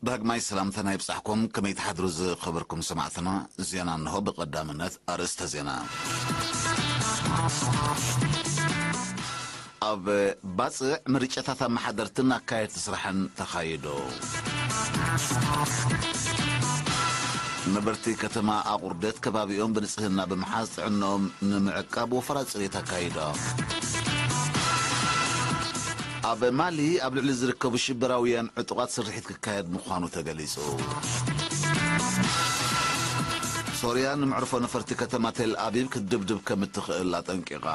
ዳግማይ ሰላምታና ይብጻሕኩም። ከመይ ትሓድሩ ዝኸበርኩም ሰማዕትና? ዜና እንሆ። ብቐዳምነት ኣርእስተ ዜና። ኣብ ባጽዕ ምርጫታት ኣመሓደርትን ኣካየድቲ ስራሕን ተኻይዱ። ነበርቲ ከተማ ኣቑርደት ከባቢኦም ብንጽህና ብምሓዝ ጥዕንኦም ንምዕቃብ ወፈራ ጽሬት ኣካይዶም። ኣብ ማሊ ኣብ ልዕሊ ዝርከቡ ሽበራውያን ዕጡቓት ስርሒት ክካየድ ምዃኑ ተገሊጹ። ሶርያ ንመዕርፎ ነፈርቲ ከተማ ቴል ኣቪቭ ክትድብድብ ከም እትኽእል ኣጠንቂቓ።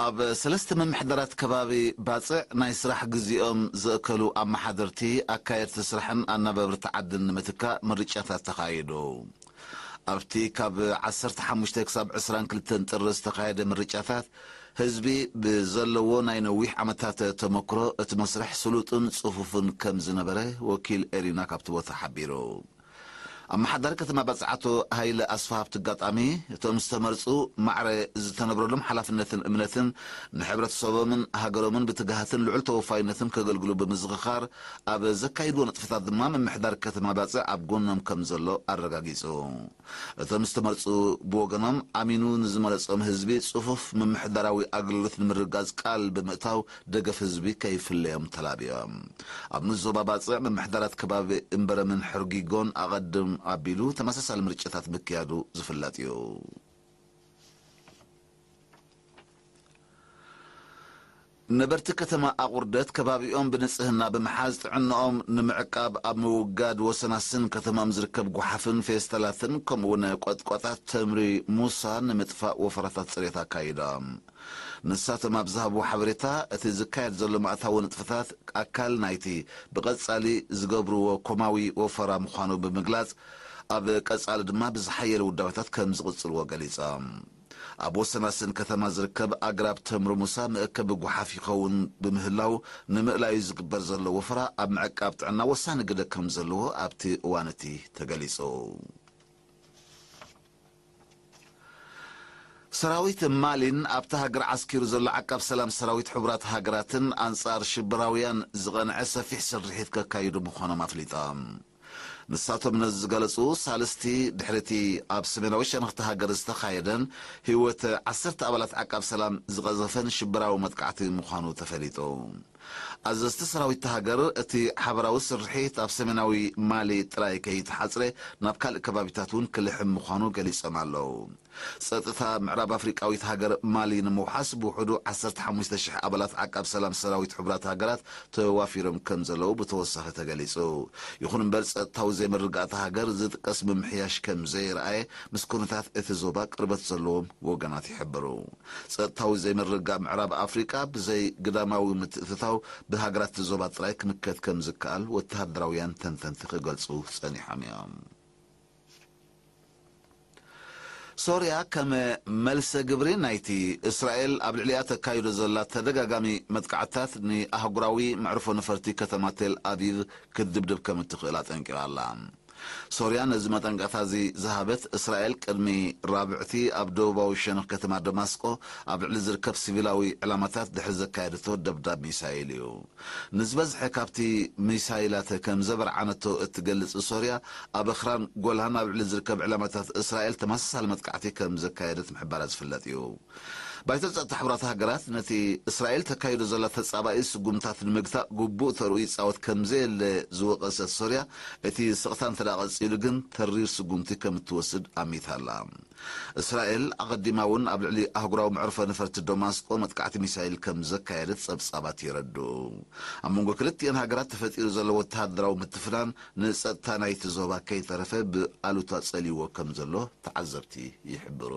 ኣብ ሰለስተ ምምሕዳራት ከባቢ ባጽዕ ናይ ስራሕ ግዜኦም ዘእከሉ ኣመሓደርቲ፣ ኣካየድቲ ስራሕን ኣናበብርቲ ዓድን ንምትካእ ምርጫታት ተኻይዱ። ኣብቲ ካብ ዓሰርተ ሓሙሽተ ክሳብ ዕስራን ክልተን ጥሪ ዝተኻየደ ምርጫታት፣ ህዝቢ ብዘለዎ ናይ ነዊሕ ዓመታት ተመክሮ፣ እቲ መስርሕ ስሉጥን ጽፉፍን ከም ዝነበረ ወኪል ኤሪና ካብቲ ቦታ ሓቢሩ። ኣመሓዳሪ ከተማ ባጽዕ ኣቶ ሃይለ ኣስፋሃ ኣብቲ ኣጋጣሚ፣ እቶም ዝተመርጹ ማዕረ ዝተነብረሎም ሓላፍነትን እምነትን ንሕብረተሰቦምን ሃገሮምን ብትግሃትን ልዑል ተወፋይነትን ከገልግሉ ብምዝኽኻር፣ ኣብ ዘካይድዎ ንጥፈታት ድማ ምምሕዳር ከተማ ባጽዕ ኣብ ጎኖም ከም ዘሎ ኣረጋጊጹ። እቶም ዝተመርጹ ብወገኖም ኣሚኑ ንዝመረጾም ህዝቢ ጽፉፍ ምምሕዳራዊ ኣገልግሎት ንምርግጋጽ ቃል ብምእታው ደገፍ ህዝቢ ከይፍለዮም ተላብዮም። ኣብ ንዞባ ባጽዕ ምምሕዳራት ከባቢ እምበረምን ሕርጊጎን ኣቐድም ኣቢሉ ተመሳሳሊ ምርጫታት ምክያዱ ዝፍለጥ እዩ። ነበርቲ ከተማ ኣቑርደት ከባቢኦም ብንጽህና ብምሓዝ ጥዕንኦም ንምዕቃብ ኣብ ምውጋድ ወሰናስን ከተማኦም ዝርከብ ጓሓፍን ፌስታላትን ከምኡውን ቆጥቋጣት ተምሪ ሙሳ ንምጥፋእ ወፈራታት ጽሬት ኣካይዶም። ንሳቶም ኣብ ዝሃብዎ ሓበሬታ፣ እቲ ዝካየድ ዘሎ ማእታዊ ንጥፈታት ኣካል ናይቲ ብቐጻሊ ዝገብርዎ ኮማዊ ወፈራ ምዃኑ ብምግላጽ፣ ኣብ ቀጻሊ ድማ ብዝሓየለ ውዳበታት ከም ዝቕጽልዎ ገሊጾም። ኣብ ወሰናስን ከተማ ዝርከብ ኣግራብ ተምሪ ሙሳ መእከቢ ጓሓፍ ይኸውን ብምህላው፣ ንምእላዩ ዝግበር ዘሎ ወፈራ ኣብ ምዕቃብ ጥዕና ወሳኒ ግደ ከም ዘለዎ ኣብቲ እዋን እቲ ተገሊጹ። ሰራዊት ማሊን ኣብታ ሃገር ዓስኪሩ ዘሎ ዓቃብ ሰላም ሰራዊት ሕቡራት ሃገራትን ኣንጻር ሽበራውያን ዝቐንዐ ሰፊሕ ስርሒት ከካይዱ ምዃኖም ኣፍሊጦም። ንሳቶም ነዚ ዝገለጹ ሳልስቲ ድሕሪቲ ኣብ ሰሜናዊ ሸነኽቲ ሃገር ዝተኻየደን ህይወት ዓሰርተ ኣባላት ዓቃብ ሰላም ዝቐዘፈን ሽበራዊ መጥቃዕቲ ምዃኑ ተፈሊጡ። ኣዘዝቲ ሰራዊት ሃገር እቲ ሓበራዊ ስርሒት ኣብ ሰሜናዊ ማሊ ጥራይ ከይተሓጽረ ናብ ካልእ ከባቢታት እውን ክልሕም ምዃኑ ገሊጾም ኣለዉ። ጸጥታ ምዕራብ ኣፍሪቃዊት ሃገር ማሊ ንምውሓስ ብውሕዱ ዓሰርተ ሓሙሽተ ሽሕ ኣባላት ዓቃብ ሰላም ሰራዊት ሕቡራት ሃገራት ተዋፊሮም ከም ዘለዉ ብተወሳኺ ተገሊጹ። ይኹን እምበር ጸጥታዊ ዘይምርግጋእ እታ ሃገር ዝጥቀስ ምምሕያሽ ከም ዘይረኣየ ምስ ኩነታት እቲ ዞባ ቅርበት ዘለዎም ወገናት ይሕብሩ። ጸጥታዊ ዘይምርግጋእ ምዕራብ ኣፍሪቃ ብዘይ ግዳማዊ ምትእትታው ብሃገራት እቲ ዞባ ጥራይ ክምከት ከም ዝከኣል ወተሃደራውያን ተንተንቲ ክገልጹ ጸኒሖም እዮም። ሶርያ ከም መልሰ ግብሪ ናይቲ እስራኤል ኣብ ልዕሊኣ ተካይዶ ዘላ ተደጋጋሚ መጥቃዕትታት ንኣህጉራዊ መዕርፎ ነፈርቲ ከተማ ቴል ኣቪቭ ክትድብድብ ከም እትኽእል ኣጠንቂቓ ኣላ። ሶርያ ነዚ መጠንቀቕታ እዚ ዝሃበት እስራኤል ቅድሚ ራብዕቲ ኣብ ደቡባዊ ሸነኽ ከተማ ደማስቆ ኣብ ልዕሊ ዝርከብ ሲቪላዊ ዕላማታት ድሕሪ ዘካየደቶ ደብዳብ ሚሳይል እዩ። ንዝበዝሐ ካብቲ ሚሳይላት ከም ዘበርዓነቶ እትገልጽ ሶርያ፣ ኣብ ኣኽራን ጎላን ኣብ ልዕሊ ዝርከብ ዕላማታት እስራኤል ተመሳሳሊ መጥቃዕቲ ከም ዘካየደት ምሕባራ ዝፍለጥ እዩ። ባይቶ ጸጥታ ሕቡራት ሃገራት ነቲ እስራኤል ተካይዶ ዘላ ተጻባኢ ስጉምታት ንምግታእ ግቡእ ተርኡ ይጻወት ከም ዘየለ ዝወቐሰት ሶርያ፣ እቲ ስቕታ እንተ ደኣ ቀጺሉ ግን ተሪር ስጉምቲ ከም እትወስድ ኣሚታ ኣላ። እስራኤል ኣቐዲማ እውን ኣብ ልዕሊ ኣህጉራዊ መዕርፎ ነፈርቲ ደማስቆ መጥቃዕቲ ሚሳይል ከም ዘካየደት ጸብጻባት የረድኡ። ኣብ መንጎ ክልቲኤን ሃገራት ተፈጢሩ ዘሎ ወተሃደራዊ ምትፍናን ንጸጥታ ናይቲ ዞባ ከይተረፈ ብኣሉታ ጸልይዎ ከም ዘሎ ተዓዘብቲ ይሕብሩ።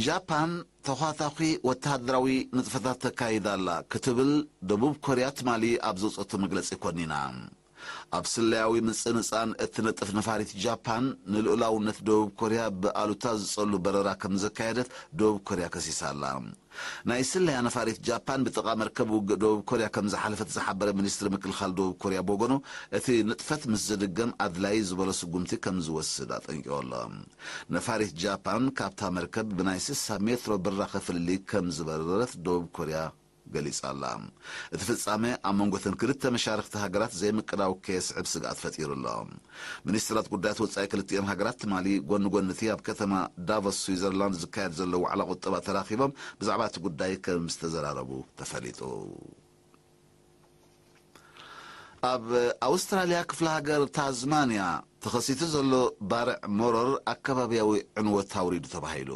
ጃፓን ተዃታኺ ወተሃደራዊ ንጥፈታት ተካይድ ኣላ ክትብል ደቡብ ኮርያ ትማሊ ኣብ ዘውጸቶ መግለጺ ኮኒና። ኣብ ስለያዊ ምጽንጻን እትነጥፍ ነፋሪት ጃፓን፣ ንልኡላውነት ደቡብ ኮርያ ብኣሉታ ዝጸሉ በረራ ከም ዘካየደት ደቡብ ኮርያ ከሲሳ ኣላ። ናይ ስለያ ነፋሪት ጃፓን ብጥቓ መርከብ ውግእ ደቡብ ኮርያ ከም ዝሓለፈት ዝሓበረ ሚኒስትሪ ምክልኻል ደቡብ ኮርያ ብወገኑ፣ እቲ ንጥፈት ምስ ዝድገም ኣድላዪ ዝበሎ ስጉምቲ ከም ዝወስድ ኣጠንቂቑ ኣሎ። ነፋሪት ጃፓን ካብታ መርከብ ብናይ ስሳ ሜትሮ ብራኸ ፍልልይ ከም ዝበረረት ደቡብ ኮርያ ገሊጻ ኣላ። እቲ ፍጻመ ኣብ መንጎ እተን ክልተ መሻርኽቲ ሃገራት ዘይምቅዳው ከየስዕብ ስግኣት ፈጢሩ ኣሎ። ሚኒስትራት ጉዳያት ወጻኢ ክልቲኦም ሃገራት ትማሊ ጎኒ ጎኒ እቲ ኣብ ከተማ ዳቮስ ስዊዘርላንድ ዝካየድ ዘሎ ዋዕላ ቁጠባ ተራኺቦም ብዛዕባ እቲ ጉዳይ ከም ዝተዘራረቡ ተፈሊጡ። ኣብ ኣውስትራልያ ክፍለ ሃገር ታዝማንያ ተኸሲቱ ዘሎ ባርዕ መሮር ኣከባብያዊ ዕንወት ኣውሪዱ ተባሂሉ።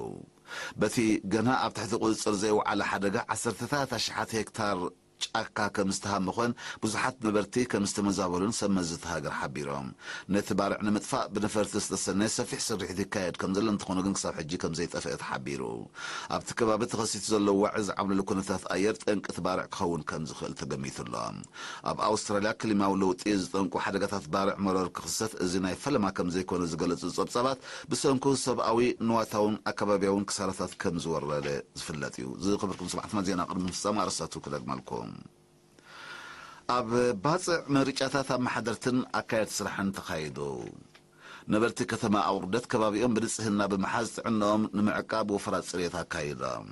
በቲ ገና ኣብ ትሕቲ ቁጽጽር ዘይወዓለ ሓደጋ ዓሰርተታት ኣሽሓት ሄክታር ጫካ ከም ዝተሃመኾን ብዙሓት ነበርቲ ከም ዝተመዛበሉን ሰብ መዚ እቲ ሃገር ሓቢሮም። ነቲ ባርዕ ንምጥፋእ ብነፈርቲ ዝተሰነየ ሰፊሕ ስርሒት ይካየድ ከም ዘሎ እንተኾነ ግን ክሳብ ሕጂ ከም ዘይጠፍአ ተሓቢሩ። ኣብቲ ከባቢ ተኸሲቱ ዘሎ ዋዒ ዝዓብለሉ ኩነታት ኣየር ጠንቂ እቲ ባርዕ ክኸውን ከም ዝኽእል ተገሚቱ ኣሎ። ኣብ ኣውስትራልያ ክሊማዊ ለውጢ ዝጠንቁ ሓደጋታት ባርዕ መሮር ክኽሰት እዚ ናይ ፈለማ ከም ዘይኮነ ዝገለጹ ጸብጻባት ብሰንኩ ሰብኣዊ ንዋታውን ኣከባብያውን ክሳራታት ከም ዝወረደ ዝፍለጥ እዩ። ዝኸበርኩም ሰማዕትና ዜና ቅድሚ ምፍጻሙ ኣርእስታቱ ክደግመልኩም። ኣብ ባጽዕ ምርጫታት ኣመሓደርትን ኣካየድቲ ስራሕን ተኻይዱ። ነበርቲ ከተማ ኣውርደት ከባቢኦም ብንጽህና ብምሓዝ ጥዕናኦም ንምዕቃብ ወፈራ ጽሬት ኣካይዶም።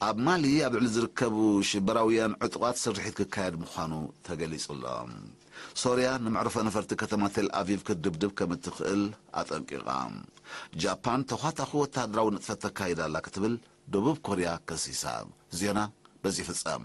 ኣብ ማሊ ኣብ ልዕሊ ዝርከቡ ሽበራውያን ዕጡቓት ስርሒት ክካየድ ምዃኑ ተገሊጹ ኣሎ። ሶርያ ንመዕርፎ ነፈርቲ ከተማ ቴል ኣቪቭ ክትድብድብ ከም እትኽእል ኣጠንቂቓ። ጃፓን ተዃታኺ ወተሃደራዊ ንጥፈት ተካይድ ኣላ ክትብል ደቡብ ኮርያ ከሲሳ። ዜና በዚ ይፍጸም።